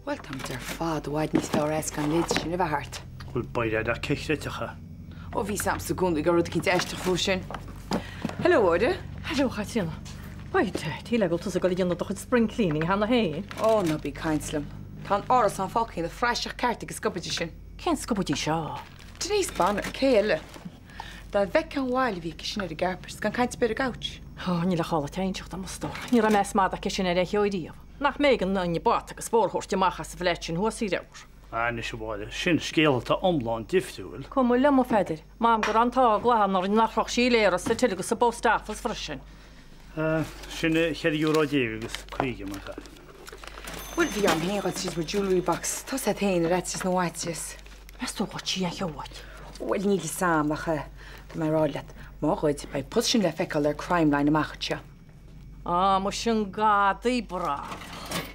Bhuel, táimid ar fad i bhfad níos fearr as gan leid sin a bheith thart. Bhuel, beidh ach ceithreiteacha. Ó, bhí 's a'msa i gcónaí go raibh rud eicínt aisteach fúithi sin. Hello, a Mháire. Hello, a Chaitríona. By Daddy, le go bhfuil tusa ag dul a dhéanamh do chuid spring cleaning cheana féin. Ó, ná bí ag caint liom. Tá an árasán fágtha ina phraiseach ceart ag an scubaide sin. Cén scubaidí seo? Denise Bonner, cé eile? Dá bhfeicfeá an bhail a bhí aici sin ar an gcarpet, gan caint ar bith ar an gcouch. Ó, níl a chodladh te inseacht dom, a stór. Ní raibh meas madaidh aici sin ar a cheo riamh. Nach mb'éigean dúinne bata agus bóthar a thabhairt amach as an bhflat sin thuas í ramhar. Anois, a Mháire, sin scéal atá iomlán difriúil. Cuma liom, a Pheadair. M'anam go raibh an t-ádh glan orainn nach raibh sí léir sa till agus sa bpost office freisin. Sin €14 agus 50 mar fear. Bhuel, bhí orm féin dhul tríd mo jewellery box. Tá 's a't féin, ar fhaitíos na bhfaitíos. Meas tú ar ghoid sí aon cheo uait? Bhuel, níl 'fhios a'm ach tá mé ag rá leat, má ghoid, beidh an post sin le feiceáil ar Crime Line amach anseo. Á, muise an gadaí brámh.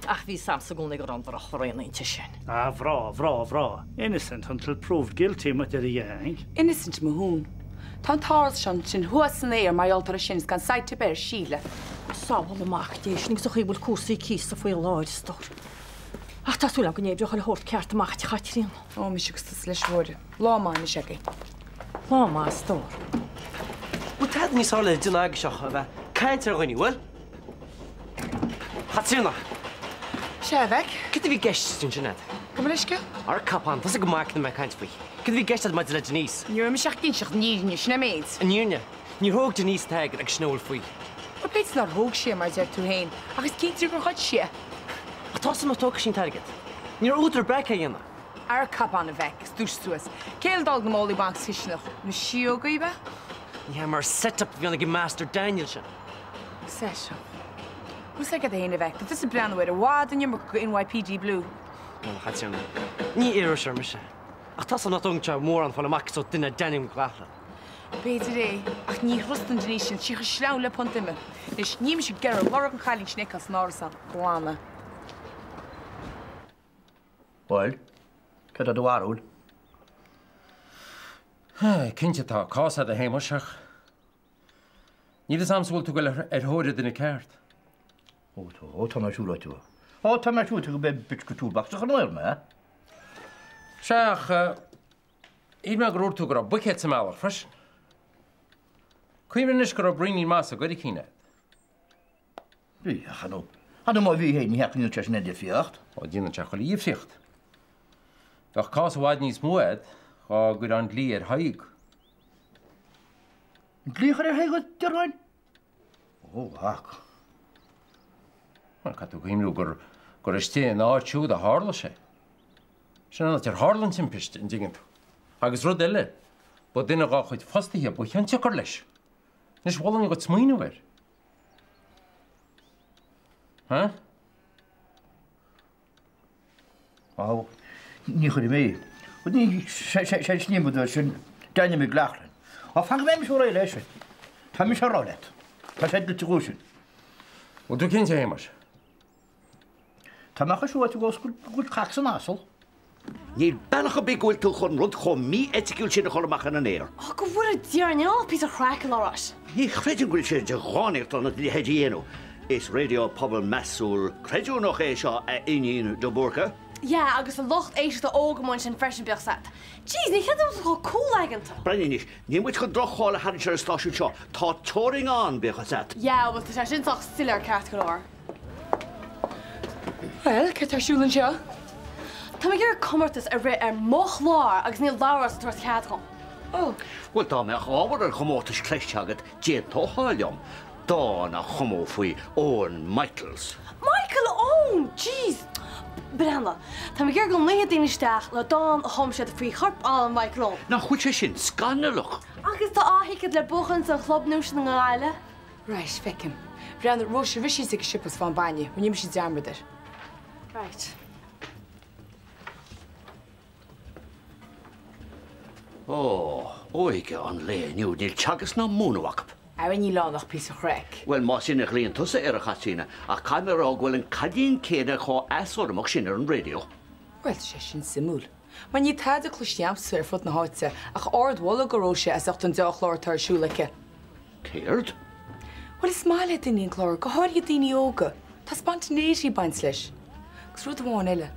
Ach bhí 's a'msa i gcónaí go raibh an drochbhraon inti sin. Á, bhreá, bhreá, bhreá. Innocent until proved guilty, mar a deir an gang. Innocent mo thún. Tá an t-árasán sin thuas san aer mar gheall air sin is gan said ar bith ar Síle. Sábháil an Mac Dé sinn agus an chaoi a bhfuil cúrsaí cíosa faoi láthair, a stór. Ach tá súil agam go n-oibreoidh chuile shórt ceart amach a Chaitríona. Ó, mise agus tusa leis, a Mháire. Lá maith anois agaibh. Lá maith, a stór. Bhfuil tada níos fearr le déanamh agaibhse ach a bheith ag caint ar dhaoine, bhfuil? Chaitríona! Sea, a mheic? Cad a bhí i gceist ansin agat? Gabh mo leithscéal? Ar capán, tá 's go maith cad a bhí mé ag caint faoi. Cad a bhí i gceist agat maidir le Denise? Ní raibh mise ach ag inseacht an fhírinne, sin é an méid. An fhírinne? Níor thóg Denise an t-airgead agus sin a bhfuil faoi. Bhuel, b'fhéidir nár thóg sí é, mar a deir tú féin, ach is cinnte gur ghoid sí é. Ach tá 's agam nár thóg sí an t-airgead. Ní raibh údar ar bith aici é a dhéanamh. Ar capán, a mheic, is dúisigh suas. Cé eile a d'fhág na málaí bainc sa chisteanach? Na síógaí, ab ea? Ní hea, mar set up a bhí ann ag an Master Daniel sin. Set up. Bhfuil 's agat féin, a mheic, tá tusa ag breathnú air i bhfad an iomarca go NYPD Blue. Bhuel, a Chaitríona, ní iriseoir mise. Ach tá 's agam nach dtógann sé mórán fáil amach cén sórt duine é Daniel McLaughlin. B'fhéidir é, ach ní thrustaim Denise sin, tá sí chomh sleamhain le punt ime. Anois, níl mise ag iarraidh lorg an chailín sin a fheiceáil san árasán. Glanadh. Bhuel, cad é do bharúil? Cinnte tá cás agat a Shéamais ach níl fhios a'msa bhfuil tú ag dul ar thóir an duine ceart. Ó tá, ó tá mé siúráilte. Ó tá mé siúráilte go mbeidh bitch go toolbox a chur in mé. Sea ach shíl mé gur dhúirt tú go raibh buicéad sa mbealach freisin. Cuimhnigh anois go raibh braoinín maith sa gcuiricín agat. Bhí, ach ar ndóigh má bhí féin ní hea go ndéanann sé sin aon difríocht. Ó, déanann sé chuile dhifríocht. Bheadh cás i bhfad níos mó agat dhá gcuirfeá an dlí ar Thadhg. An dlí a chur ar Thadhg a déarfainn? Ó, ghlac. Bhuel, caithfidh tú cuimhniú gur gur istigh ina áit siúd a tharla sé. Sin an áit ar tharla an timpiste, an dtuigeann tú. Agus rud eile, ba duine dhá chuid fostaithe ba chionsiocair leis. Anois, mholfainn dhuit smaoineamh air. Huh? Á, ní chuirfidh mé. Ní, sé sin iomad sin Daniel McLaughlin. Á, fan go mbeidh mise réidh leis sin. Tá mise á rá leat. Tá sé dlite dhó sin. Bhfuil tú cinnte, a Shéamais? Tá mé chomh siúráilte go bhfuil cac san asal. Níl bealach ar bith go bhfuil tú chun rud chomh mí-eiticiúil sin a chur amach ar an aer. Ó, go bhfóire Dia orainn, níl píosa craic alright. Ní chreidim go bhfuil sé de dhánaíocht ionat a leithéid a dhéanamh. Is raidió pobail measúil creidiúnach é seo, a Iníon de Búrca. Yeah, agus tá lucht éisteachta óg amuigh ansin freisin, bíodh 's a't. Jeez, ní chreidim go bhfuil tú chomh cúlaigeanta. Breathnaigh anois, níl muid chun droch-cháil a tharraingt ar an stáisiún seo. Tá teorainn ann, bíodh 'fhios a't. Yeah, bhuel tá sé sin sách soiléir ceart go leor. Bhuel, céard tá ar siúl anseo? Tá mé ag iarraidh comórtas a rith ar mo chlár agus níl Labhrás ag tabhairt cead dhom. Ó. Bhuel, dá mbeadh ábhar an chomórtais cloiste agat, d'aontófá liom. Dán a chumadh faoi Eoin Michaels. Michael Owen! Jeez! Breathnaigh, tá mé ag iarraidh go nglaofaidh daoine isteach le dán a chum siad faoi chorp álainn Mhichael Owen. Nach bhfuil sé sin scannalach? Agus tá á thicéad le buachan san chlub nua sin i nGaillimh. Right, feicim. Breathnaigh, Róise, rith síos ag an siopa is fágh an bainne. Rinne mise dearmad air. Right. Ó, óige an lae inniu, níl teagasc ná múineadh acu. Ara níl ann ach píosa craic. Bhuel, más sin a ghlaonn tusa air, a Chaitríona, ach caithfidh mé a rá go bhfuil an cailín céanna chomh easurramach sin ar an raidió. Bhuel, tá sé sin suimiúil. Mar níl tada cloiste a'msa ar fud na háite ach ardmholadh do Róise as ucht an deá-chlár atá ar siúl aici. Céard? Bhuel, is maith le daoine an clár, go háirithe daoine óga. Tá spontaneity ag baint leis. Agus rud amháin eile.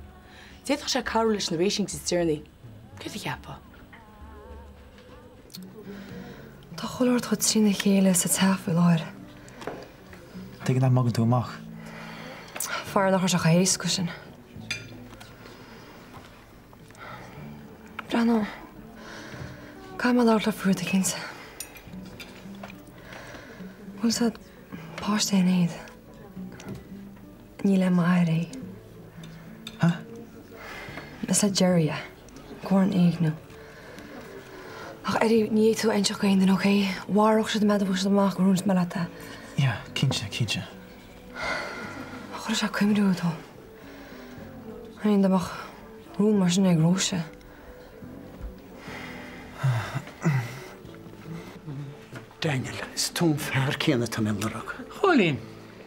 D'fhéadfadh sé cabhrú leis na ratings is deireanaí. Céard a cheapfá? Tá chuile shórt trína chéile sa teach faoi láthair. Tuige nach mbogann tú amach? Faraor nach raibh sé chomh héasca sin. Breathnaigh. Caithfidh mé labhairt leat faoi rud eicínt. Bhfuil 's a'd, páiste Shinéad. Ní le m'athair é. Huh? Is le Gerry é. Go ndearna éigniú. Ach Eddie, ní fhéadfaidh tú a inseacht d'aon duine, ok? Mharódh siad mé dá bhfaigheadh siad amach gur inis mé leat é. Yeah, cinnte, cinnte. Chuirfeadh sé cuimhniú ort thú. I mean, dá mbeadh rún mar sin ag Róise. Daniel, is tú an fear céanna atá mé ag lorg. A Chóilín,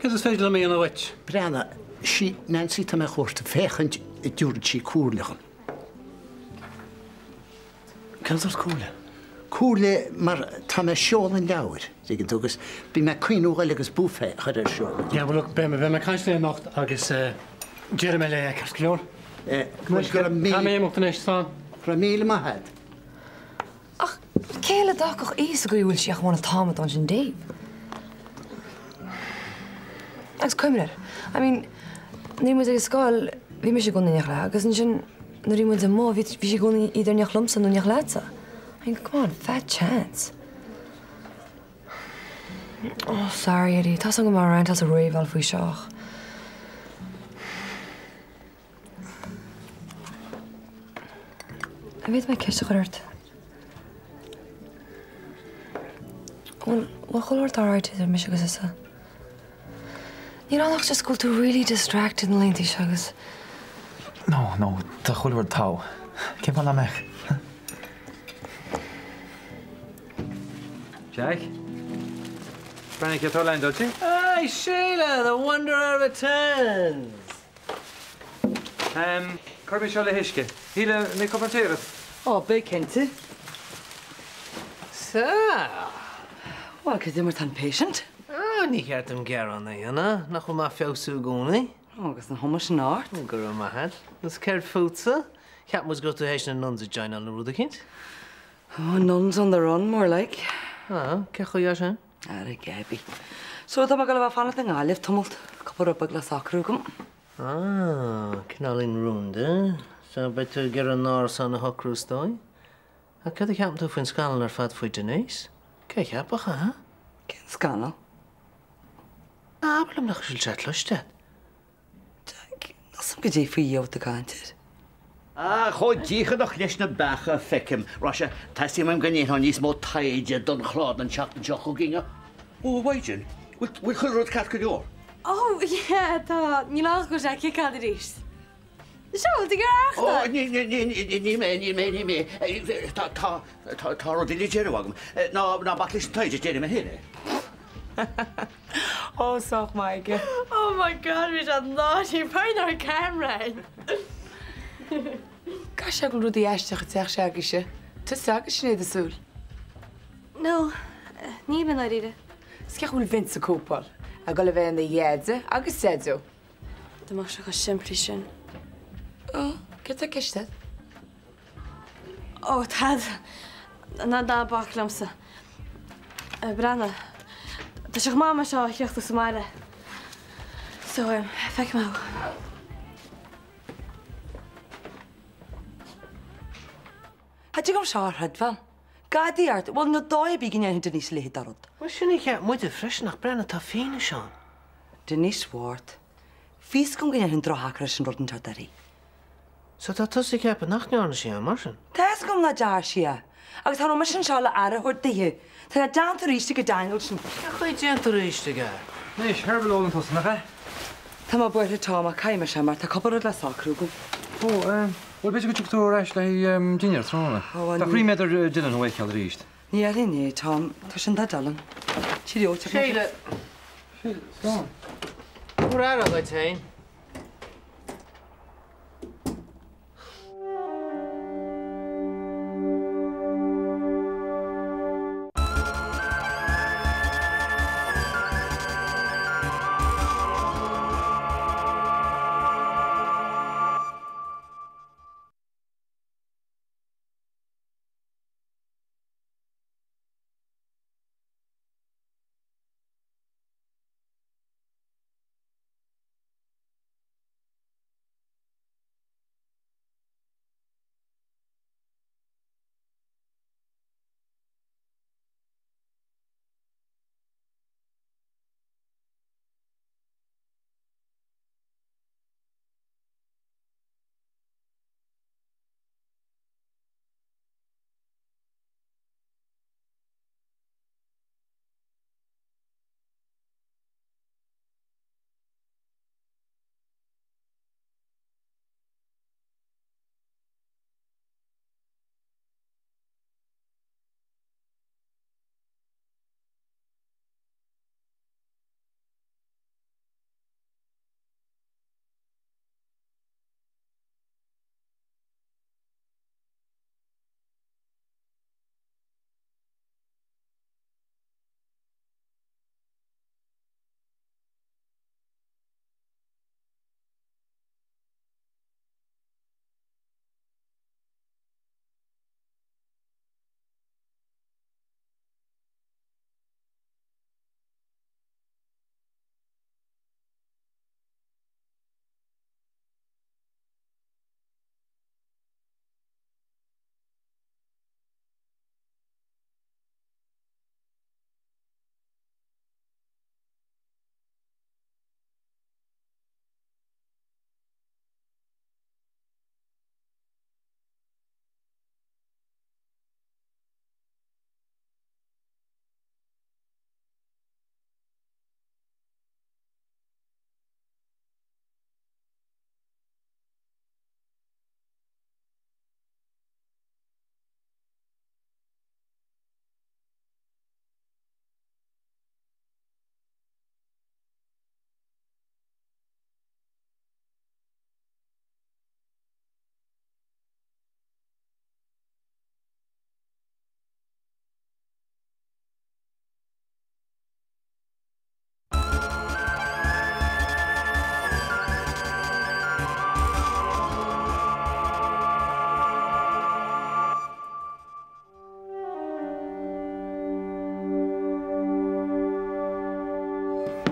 céard is féidir liom a dhéanamh dhuit? Breathnaigh, sí Nancy atá mé a chuartú, féachaint an dtabharfaidh sí comhairle dhom. Cén sórt comhairle? Comhairle mar tá mé ag seoladh an leabhair, tuigeann tú, agus bhí mé ag cuimhniú dhul agus buffet a chur ar siúl. Yeah, well look, beidh mé, beidh mé ag caint léi anocht agus déarfaidh mé léi é, ceart go leor? Bhuel, go raibh míle. Caithfidh mé imeacht anois, slán. Go raibh míle maith agat. Ach cé eile dá bhfágfadh í sa gcaoi a bhfuil sí ach amháin an t-amadán sin Dave? Agus cuimhnigh air, I mean, nuair a bhí muid ag an scoil, bhí mise i gcónaí in éineacht léi agus ansin nuair a bhí muid amuigh, bhí sí i gcónaí either in éineacht liomsa nó in éineacht leatsa. I mean, come on, fat chance. Oh, sorry Eddie, tá 's agam go mbeidh rant sa réabháil faoi seo ach. An bhféadfaidh mé ceist a chur ort? Bhfuil bhfuil chuile shórt alright idir mise agus tusa? Níl ann ach just go bhfuil tú really distracted na laethanta seo agus. No, no, tá chuile rud togha. Cén fáth nach mbeadh? Jack? Breathnaigh cé atá leaindeáilte. Hi Sheila, the wanderer returns! Cuirfidh mé seo le huisce. Shíle, an mbeidh cupán tae agat? Ó, beidh cinnte. Sea. Bhuel, cad é mar tá an patient? Ah, ní cheart dom gearán a dhéanamh, nach bhfuil maith feabhsú i gcónaí? Ó, agus an chuma sin ort? Go raibh maith agat. Agus céard fútsa? Cheap muid go raibh tú théis na nuns a joineáil nó rud eicínt. Oh, nuns on the run, more like. Ah, cén chaoi é sin? Ara Gaby. So tá mé ag dul a bheith ag fanacht i nGaillimh tamalt, cúpla rud beag le socrú agam. Ah, cineáilín rúnda. So beidh tú ag iarraidh an árasán a shocrú is dóigh? Ach céard a cheapann tú faoin scannal ar fad faoi Denise? Cé a cheapfadh é, huh? Cén scannal? Abair liom nach bhfuil sé cloiste agat. Jack, níl 's a'm goidé faoi a bhfuil tú ag caint air. Ah, chomh dícheannach leis na beacha a feicim. Roise, teastaíonn uaim go ndéanfá níos mó taighde don chlár don tseachtain seo chugainn. Ó, a Mhaighdean, bhfuil chuile rud ceart go leor? Oh, yeah, tá. Níl ann ach go bhfuil sé ag ciceáil arís. Seo, bhfuil tú ag iarraidh Ó, níl mé, níl mé, níl mé. Tá, tá, tá, tá rud eile le déanamh agam. Ná, ná bac leis an taighde, déanfaidh mé féin é. Ó, sách maith aige. Oh my God, bhí sé naughty, find our camera. Caithfidh sé go bhfuil rudaí aisteacha ag teacht s'agaibhse. Tusa agus Sinéad ag súil. No, níl i ndáiríre. Is cén chaoi a bhfuil Vince ag cóipeáil? Ag dul a bheith ina dheaide agus deaideo. Dá mbeadh sé chomh simplí sin. Ó, céard atá i gceist agat? Ó, tada. Ná ná bac liomsa. Breathnaigh. Tá sé chomh maith mar seo a thíocht sa mbaile. So, feicfidh mé thú. Cha dtig liom seo a chreidbheáil. Gadaí ort, bhuel níl dóigh ar bith go ndéanfaidh Denise a leithéid de rud. Bhuel, sin a cheap muide freisin ach breathnaigh, tá fianaise ann. Denise Ward. Bhí 'fhios agam go ndéanfaidh an drochtheacair sin rud inteacht uirthi. So tá tusa ag ceapadh nach ndearna sí é, mar sin? Tá 'fhios agam nach ndearna sí é. Agus cha raibh mise anseo le aire a thabhairt daoithe. Tá sé déanta arís ag an Daniel sin. Cén chaoi déanta arís aige? Anois, herbal ólann tusa, nach ea? Tá mé buartha Tom ach caithfidh mise mar tá cúpla rud le socrú agam. Ó, eh, bhuel b'fhéidir go dtiocfaidh tú ar ais le haghaidh dinnéar tráthnóna. Ó, bhuel, Tá ríméad ar Dylan thú a fheiceáil arís. Ní fhéadfainn é, Tom. Tá sin dá Dylan. Cheerio, tiocfaidh mé. Síle. Síle, slán. Tabhair aire dhuit féin.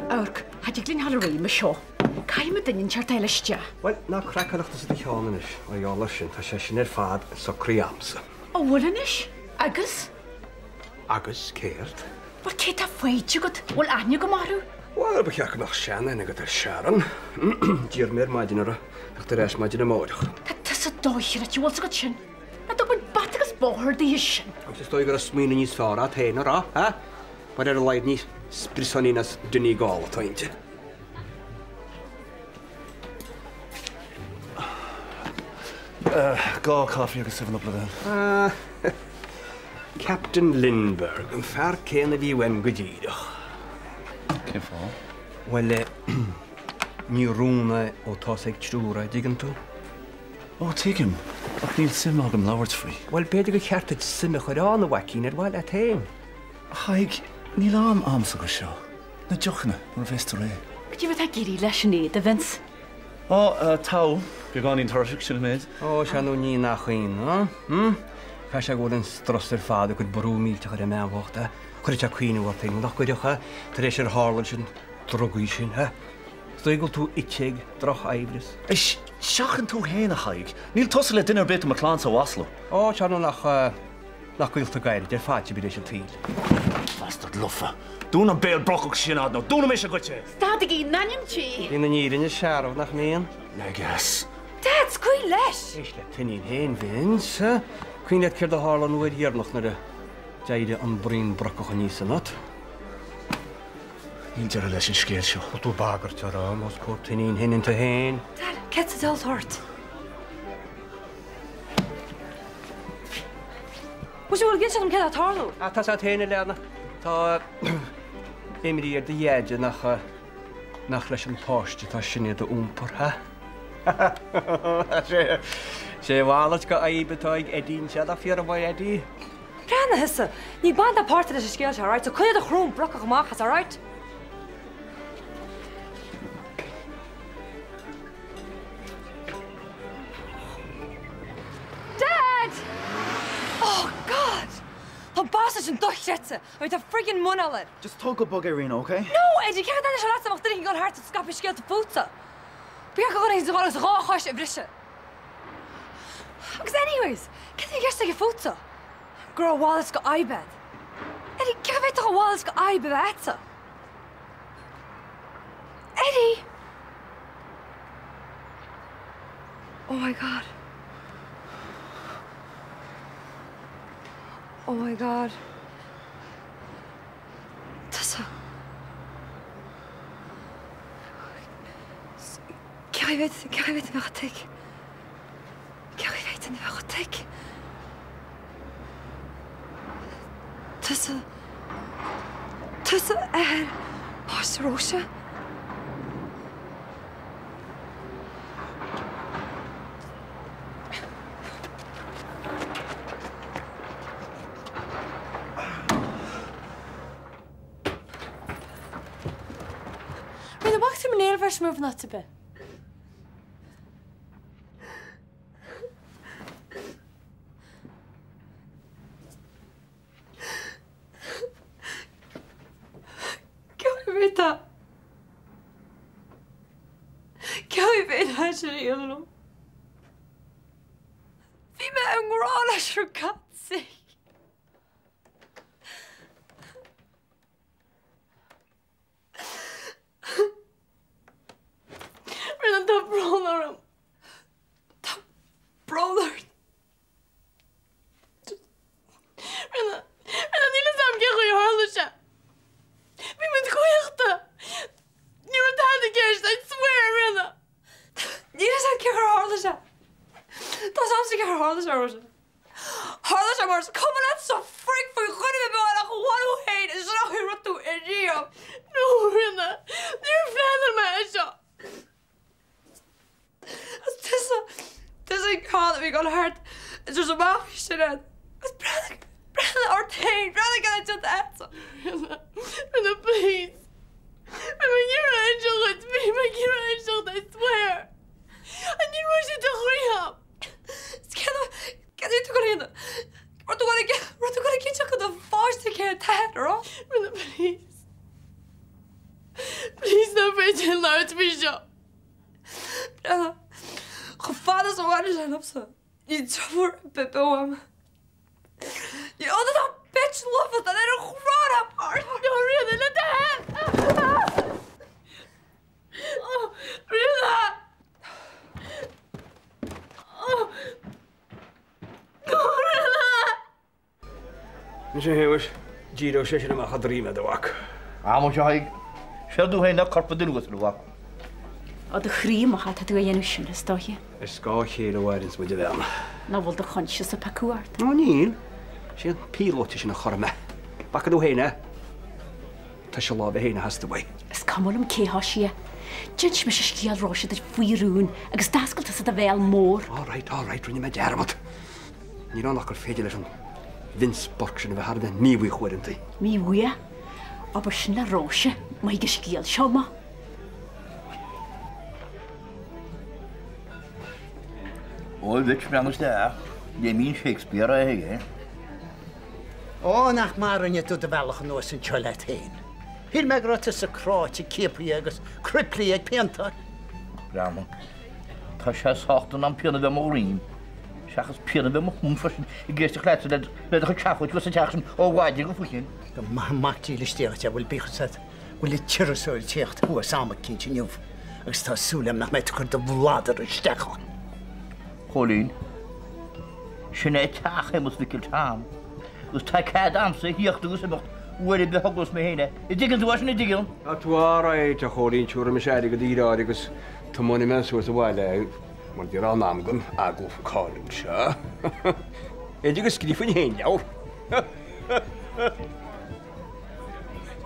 Amharc, cha dtig linn dhul ar aghaidh mar seo. Caithfidh muid duine inteacht a fháil isteach. Bhuel, ná craiceáileacht as do cheann anois, mar gheall air sin, tá sé sin ar fad socraithe a'msa. An bhfuil anois? Agus? Agus céard? Bhuel, cé tá faighte agat? Bhfuil aithne agam orthu? Bhuel, ba cheart go mbeadh seanaithne agat ar Sharon. D'iarr mé ar maidin uirthi theacht ar ais maidin amárach. Tá tusa dochreidte, bhfuil 's agat sin. Nach dtug muid bata agus bóthar daoithe sin. Agus is dóigh go raibh smaoineamh níos fearr a't féin, an raibh, ha? Mar ar a laghad ní spriosáinín as Donegal atá inti. Dhá coffee agus 7 up le bhean. Captain Lindbergh, an fear céanna a bhí uaim go díreach. Cén fáth? Bhuel, ní rún é ó tá's ag triúr é, dtuigeann tú? Ó, tuigim, ach níl suim agam labhairt faoi. Bhuel, b'fhéidir gur cheart duit suim a chur ann, a mhaicín, ar mhaith leat féin. A Thaidhg, níl am a'msa go seo. Na deochanna, nuair a bheas tú réidh. Cad é mar atá ag éirí leis an éad, a Vince? Ó, togha. Beagáinín tuirseach, sin an méid. Ó, sea, nó ní nach ionadh, hm? Caithfidh sé go bhfuil an strus ar fad ag cur brú millteach ar an mbean bhocht, eh? Cuirfidh sé cuimhneamh ort féin, nach gcuirfeadh, eh? Tar éis ar tharla ansin, drugaí sin, eh? Is dóigh go bhfuil tú ite ag drochaimhreas. Éist, seachain tú fhéin, a Thaidhg. Níl tusa le duine ar bith de mo chlannsa a mhaslú. Ó, sea, nó nach, nach gaolta gairid ar fad sibh tar éis an tsaoil. Bastard lofa. Dún an béal brocach sin a'd nó dúnfaidh mise dhuit é! Stadaigí, in ainm Dé! Bíonn an fhírinne searbh, nach mbíonn? Leig as. Dad, scaoil leis! Éist le t'iníon féin, Vince. Cuimhin leat céard a tharla an uair dheireanach nuair a d'éirigh an braon brocach aníos ionat? Níl deireadh leis an scéal seo. Tá tú ag bagairt orm os comhair t'iníon shoineanta féin. Dad, céard sa diabhal atá ort? Muise, bhfuil ag inseacht dom céard atá ag tarlú? Ah, tá's a't féin, a leana. Tá imní ar do dheaide nach, nach leis an páiste atá Sinéad a iompar, ha? Sé, sé a mhalairt go fhadhb atá ag Eddie anseo, nach fíor, a bhoy Eddie? Breathnaigh thusa! Ní baint ná páirt leis an scéal seo, alright? So coinnigh do shrón brocach amach as, alright? Dad! Oh God! Tá an bastard sin dochreidte! I mean, tá friggin' muineál air! Just tóg go bog é, Ríona, ok? No, Eddie, cén chaoi a dtaitneodh sé leatsa amach duine éigin ag dul thart ag scaipeadh scéalta fútsa? Ba cheart go gcuirfinn sa agus dhá chois a bhriseadh. Agus anyways, céard a bhí i gceist aige fútsa? Go raibh a mhalairt go fhadhb a'd. Eddie, cén chaoi a bhféadfadh a mhalairt go fhadhb a bheith a'dsa? Eddie! Oh my God. Oh my God. Tusa. Cén chaoi a bhféadfadh, cén chaoi a bhféadfainn a bheith chomh thick? Cén chaoi a bhféadfainn a bheith chomh thick? Tusa, tusa athair páiste Róise? Rinne bhfaca tú mo nail brush move in áit ar bith. Ceapaim tá. Ceapaim tá sin a dhéanamh liom. Bhí mé i ngrá leis for God's sake. Rinne tá brón orm. Tá brón ort. Rinne Rinne níl fhios a'm cén chaoi a tharla sé. Bhí muid caochta. Ní raibh tada i gceist, I swear, Rinne. Níl fhios a'm cén chaoi a tharla sé. Tá fhios a'msa cén chaoi a tharla sé, Róise. Tharla sé mar is cuma leat sa frig faoi dhuine ar bith ach amháin thú féin is sin an chaoi a raibh tú ariamh. No, Rinne, níor phleanáil mé é seo. Is tusa, tusa an ceann a bhí ag dul thart is ar amach bhí sin ann. Agus breathnaigh, breathnaigh ort féin, breathnaigh cad atá déanta agatsa. Rinne, Rinne, please. Bhí mé ag iarraidh inseacht dhuit, bhí mé ag iarraidh inseacht, I swear. Ní raibh sé de chroí a'm. Céard a bhí tú ag dul a dhéanamh? Raibh tú ag raibh tú ag dul ag inseacht do pháiste cé an t-athair, a raibh? Rinne, please. féidir linn labhairt faoi seo. Breathnaigh, chomh fada is a bhaineann sé liomsa, níl deirfiúr ar bith beo agam. Ní ionann ach bitch lofa den ar an chrá ort. No, Ríona, le do thoil! Ríona! Ríona! Anois a Shéamais, díreoidh sé sin amach a dhroim a mhac. Á, muise a Thaidhg, séard tú féin ná corp an duine uasail, a mhac. Ó do chroí amach atá tú a dhéanamh sin, is dóiche. Ar scáth a chéile a mhaireanns muid, a bhean. Nach bhfuil do choinsias ag piocadh ort? Ó níl. Sé an píolóta sin a chorraigh mé. Bhfaca tú féin é? Toise a láimhe féin a theastaigh uaidh. Is cuma liom cé thoisigh é. D'inis mise scéal Róise duit faoi rún agus d'oscail tusa do bhéal mór. All right, all right, rinne mé dearmad. Níl ann ach gur féidir leis an Vince Burke sin a bheith thar a bheith míbhuíoch uaireanta. Míbhuíoch? Abair sin le Róise, má thig an scéal seo amach. Ó, a Mhitch, breathnaigh isteach. Léimíonn Shakespeare é aige. Ó, nach maith a rinne tú do bhealach anuas anseo leat féin. Shíl mé go raibh tusa cráite, ciapaithe agus criplithe ag pianta. Breathnaigh. Tá sé sách in am pian a bheith i mo dhroim, seachas pian a bheith i mo thóin freisin ag éisteacht leatsa le do chuid seafóid thuas sa teach sin ó mhaidin go faoithin. Go maith an mac dílis Dé dhuit é, bhuel bíodh fhios agat go bhfuil an turasóir ag tíocht thuas am eicínt inniu agus tá súil agam nach mbeidh tú ag cur do bhladar isteach ann. Chóilín, Sin é teach Shéamus Mhicil Tom agus tá cead a'msa a thíocht agus imeacht uair ar bith a thogrós mé féin é. An dtuigeann tú é sin, an dtuigeann? Tá tú alright, a Chóilín, tiúrfaidh mise airgead do dheartháir agus tiomáinfidh mé suas abhaile é mar ní raibh in am don agallamh cáiliúil seo. B'fhéidir go scríobhfainn féin leabhar.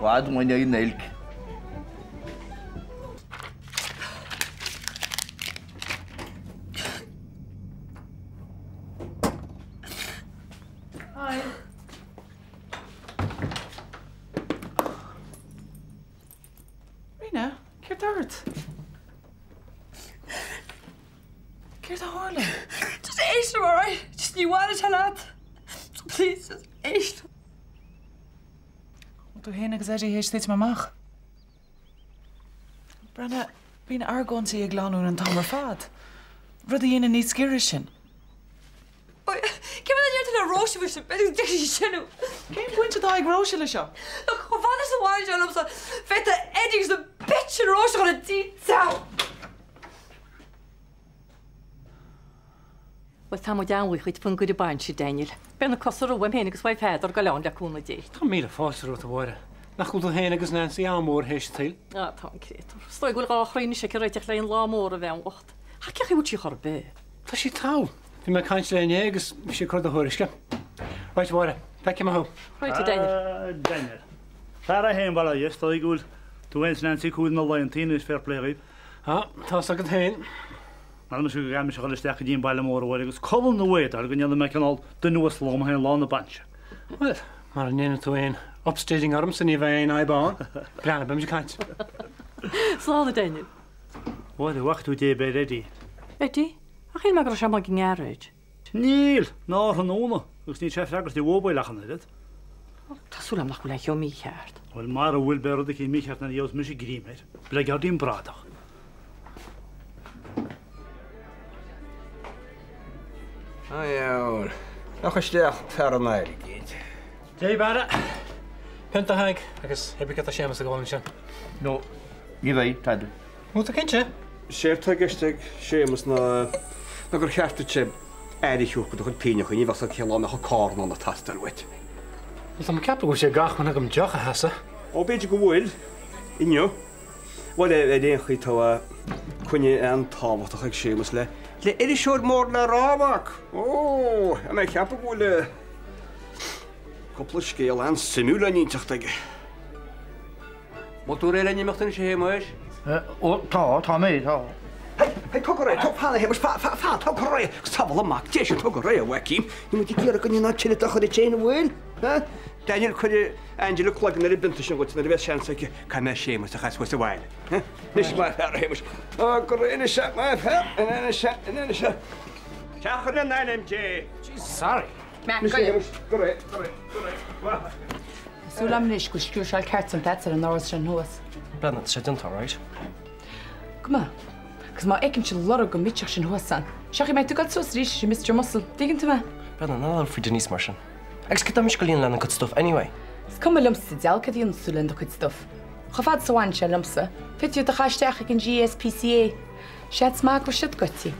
I bhfad uainn é an oilc. Hi. Ríona, céard tá ort? Céard a tharla? Just éist liom, alright? Just ní bhaineann sé leat. Please, just éist liom. Bhfuil tú féin agus Eddie théis titim amach? Breathnaigh, bíonn argóintí ag lánúin an t-am ar fad, rud a dhéanann níos giorra sinn. Cén fáth a ndeir tú le Róise faoi sin? B'fhéidir go dtuigfidh sí sin thú. Cén bhaint atá ag Róise le seo? Look, chomh fada is a bhaineann sé liomsa, féadfaidh Eddie agus an bitch sin Róise a chur i dtow. Bhuel, tá muid an-bhuíoch dhuit faoin gcuireadh bainse, Daniel. Beidh na cosa romham féin agus uaidh Pheadar ag goil ann le cúnamh Dé. Tá míle fáilte romhat, a Mháire. Nach bhfuil tú féin agus Nancy an-mhór théis a tsaoil? Ah, tá an créatúr. Is dóigh go bhfuil dhá chroí anois aici ag réiteach le haghaidh an lá mór, a bhean bhocht. Ach cén chaoi a bhfuil sí chor ar bith? Tá sí togha. Bhí mé ag caint léi inné agus bhí sí ag cur do thuairisce. Right, a Mháire, feicfidh mé thú. Right, a Daniel. Ah, Daniel. Fear é féin, bail ó Dhia, is dóigh go bhfuil tú féin is Nancy ag cumhdach na laethanta anois, fair play dhaoibh. Ah, tá's agat féin. Measaim go gcaithfidh mise a dhul isteach go dtí an baile mór a Mháire agus codladh nó éadáil go ndéanfaidh mé cineál duine uasal dhom féin lá na bainse. Bhuel, mara ndéanann tú aon upstaging ormsa ní bheidh aon fhadhb ann. Breathnaigh, beimid ag caint. Slán a Daniel. Mháire, bhfaca tú dé b'é Eddie? Eddie? Ach shíl mé go raibh sé amuigh ag an ngearáid. Níl! Ná tráthnóna, agus níl sé ag freagairt a mhóbail ach an oiread. Tá súil agam nach bhfuil aon cheo mícheart. Bhuel, mara bhfuil, beidh rud eicínt mícheart nuair a gheobhas mise greim air. Bleagáidín bradach. A dheabhail. Nach isteach fear an airgid. Dia Barra. Pionta a Thaidhg agus cibé cad tá Séamus ag ól ansin. No, ní bheidh, tada. Bhfuil tú cinnte? Séard tá i gceist ag Séamus ná ná gur cheart duit aire a thabhairt do do chuid pingneacha, ní bheadh 's agat cén lá a mbeadh an carnán ag teastáil uait. Bhuel, tá mé ag ceapadh go bhfuil sé d'acmhainn agam deoch a sheasamh. Ó, b'fhéidir go bhfuil. Inniu. Bhuel, ar aon chaoi, tá coinne an-tábhachtach ag Séamus le le iriseoir mór le rá, a mhac! Ó, tá mé ag ceapadh go bhfuil cúpla scéal an-suimiúil á n-inseacht aige. Bhfuil tú réidh le n-imeacht anois, a Shéamais? Ó, tá, tá mé, tá. Hei, hei, tóg ar aghaidh, tóg, fan, a Shéamais, fan, fan, fan, tóg ar aghaidh, agus sábháil an mac Dé sin, tóg ar aghaidh, a mhaicín. Níl muid ag iarraidh go ndéanfá tuilleadh dochair duit féin, an bhfuil? Ha? Daniel, cuirfidh Angela cloigeann ar an bpionta sin dhuit nuair a bheas seans aici. Caithfidh mé Séamus a chur suas abhaile. Anois, maith fear, a Shéamais. Ó, go réidh anois, maith fear, anois, anois. Teach in ainm Dé. Jesus, sorry. Anois, a Shéamais, go réidh, go réidh, go réidh. Maith. Tá súil agam anois go bhfuil sciúrsáil ceart déanta agat ar an áras sin thuas. Breathnaigh, tá sé déanta, alright? Go maith. Agus má fheicimse lorg an millteach sin thuas ann, seachfaidh mé tú ag dul suas arís leis an Mister Muscle, dtuigeann tú mé? Breathnaigh, ná labhair faoi Denise mar sin. Agus cad tá mise ag dul a dhéanamh lena cuid stuif anyway? Is cuma liomsa sa diabhal cad a dhéanfas tú lena do chuid stuif. Chomh fada is a bhaineann sé liomsa, féadfaidh tú iad a chaitheamh isteach ag an GSPCA. Seans maith go bhfuil siad goidte.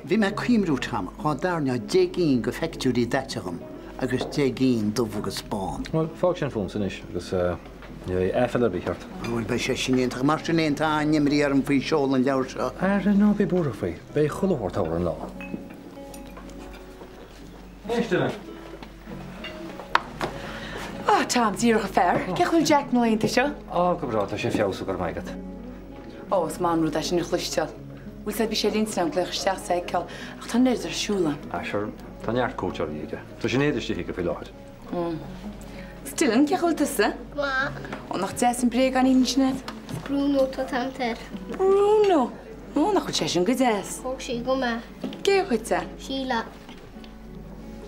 Bhí mé ag cuimriú, Tom, dhá dtairneá 10 gcinn de phictiúirí daite dhom agus 10 gcinn dubh agus bán. Bhuel, fág sin fúmsa anois agus ní bheidh aiféala ar bith ort. Bhuel, beidh sé sin iontach. Mar sin fhéin, tá an-imní orm faoi seoladh an leabhair seo. Ara, ná bí buartha faoi. Beidh chuile shórt ann ar an lá. Éist, duine. Ah, Tom, díreach a fear. Cén chaoi a bhfuil Jack na laethanta seo? Á, go breá, tá sé ag feabhsú, go raibh maith agat. Ó, is maith an rud é sin a chloisteáil. Bhfuil 's a'd, bhí sé ar intinn a'm glaoch isteach is é a fheiceáil, ach tá an oiread ar siúl a'm. Ah, sure, tá neart cuairteoirí aige. Tá Sinéad istigh aige faoi láthair. Mm. 'S Dylan, cén chaoi a bhfuil tusa? Go maith. Ó, nach deas an bréagáinín sin a'd? Is Bruno atá an t-ainm air. Bruno! Ó, nach bhfuil sé sin go deas? Thóg sí dhom é. Cé a thug dhuit é? Síle.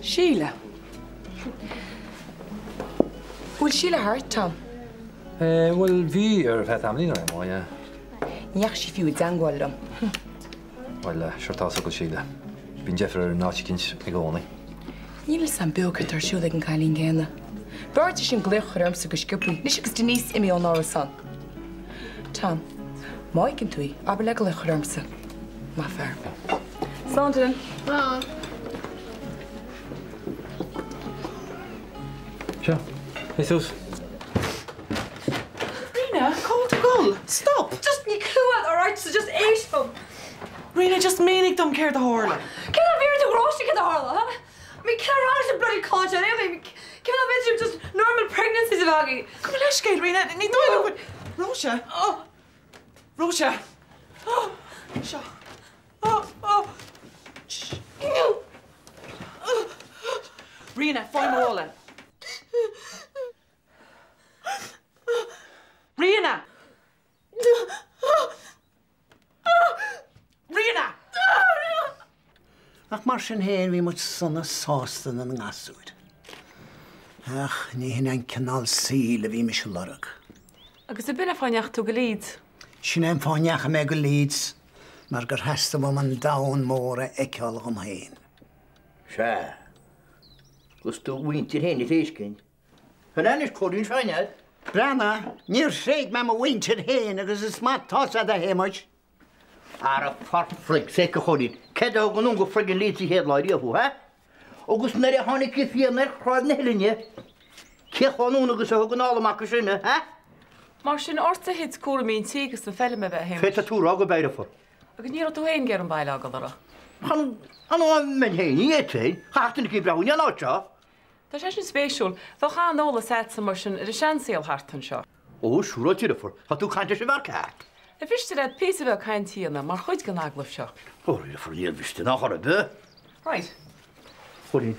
Síle. Bhfuil Síle thart, Tom? Eh, bhuel, bhí ar feadh tamaillín ar aon mhodh, yeah. Ní dheachaigh sí fiú i dteangmháil liom. Bhuel, sure tá's agat Síle. Bíonn deifir uirthi in áit eicínt i gcónaí. Níl fhios a'm beo céard atá ar siúl ag an gcailín céanna. B'fhearr di sin glaoch a chur ormsa go sciobthaí, anois agus Denise imithe ón árasán. Tom, má fheiceann tú í, abair léi glaoch a chur ormsa. Maith fear. Slán, Dylan. Slán. Seo, ith suas. Ríona, cá bhfuil tú ag dul? Stop! Just ní cumhaid, alright, so just éist dom. Ríona, just mínigh dom céard a tharla. Cén fáth bhfíor do ghróiste céard a tharla, huh? I mean, cén fáth an bloody cáint ar aon Cén fáth bhféadfaidh just normal pregnancies a bheith againn? Gabh mo leithscéal, Ríona, ní dóigh liom go. Róise? Róise? Seo. Ríona, faigh mo mhála. Ríona! Ríona! Ach mar sin féin, bhí muid sona sásta inár ngasúir. Ach ní hin an cineál saoil a bhí mise a lorg. Agus ab in an fáth a ndeachaigh tú go Leeds? Sin é an fáth a ndeachaigh mé go Leeds, mar gur theastaigh uaim an domhan mór a fheiceáil dhom féin. Sea, agus do mhuintir féin a thréiscint. An ea anois, Cóilín Seoighe? Breathnaigh, níor thréig mé mo mhuintir féin agus is maith tá's a'd a Shéamais. Ara for frig's sake, a Chóilín, céard a thug anonn go friggin Leeds an chéad lá riamh thú, ha? Agus nuair a tháinig an phian ar Shráid na hUillinne, cé a chuaigh anonn agus a thug anall amach as sin, ha? Mar sin ortsa a thit cúraimí an tí agus na feilme, ab ea, a Shéamais? Féadfaidh tú a rá gurb ea, a dheirfiúr. Agus ní raibh tú féin ag iarraidh an baile a fhágáil, an raibh? Chan an mbeinn féin, ní fhéadfainn, chaithfeadh duine éicint breathnú i ndiaidh an áit seo. Tá sé sin spéisiúil. Bheadh an-eolas agatsa mar sin ar an seansaol thart anseo. Ó, siúráilte, a dheirfiúr, tá tú ag caint leis an bhfear ceart. Ar mhiste leat píosa beag cainte a dhéanamh mar chuid den agallamh seo? Ó, a dheirfiúr, níor mhiste in aon chor ar bith. Right. Chóilín,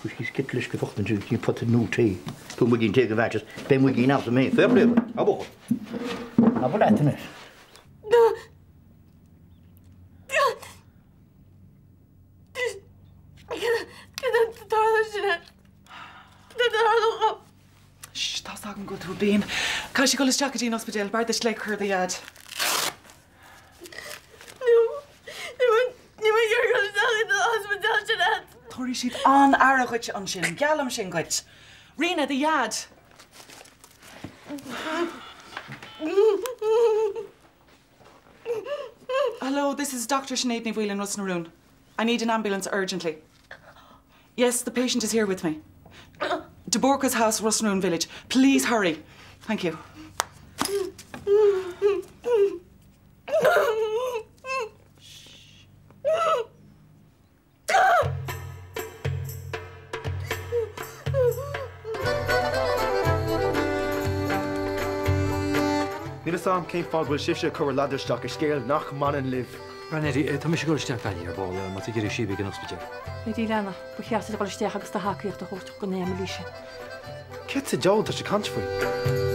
cuir síos citeal uisce bocht ansin go dtí pota nua tae. Tabhair muigín tae don bhean is beidh muigín agamsa féin. Fair play duit. A bhuachaill. Abair leat anois. Tá's agam go bhfuil tú i bpian. Caithfidh sí dul isteach go dtí an ospidéal. B'fhearr duit glaoch a chur ar do dhaid. Tabharfaidh siad an-aire dhuit ansin, geallaim sin dhuit. Ríona, do dhaid! Hello, this is Dr. Sinéad Ní Bhaoill in Ros na Rún. I need an ambulance urgently. Yes, the patient is here with me. De Búrca's house, Ros na Rún village. Please hurry. Thank you. Níl fhios a'm cén fáth go bhfuil sibhse ag cur bhur ladar isteach i scéal nach mbaineann libh. Bhuel Eddie, tá mise ag dul isteach Gaillimh ar ball, má tá ag iarraidh síob ag an ospidéal. Eddie leana, ba cheart duit a dhul isteach agus do thacaíocht a thabhairt don Emily sin. Céard sa diabhal tá sé ag caint faoi?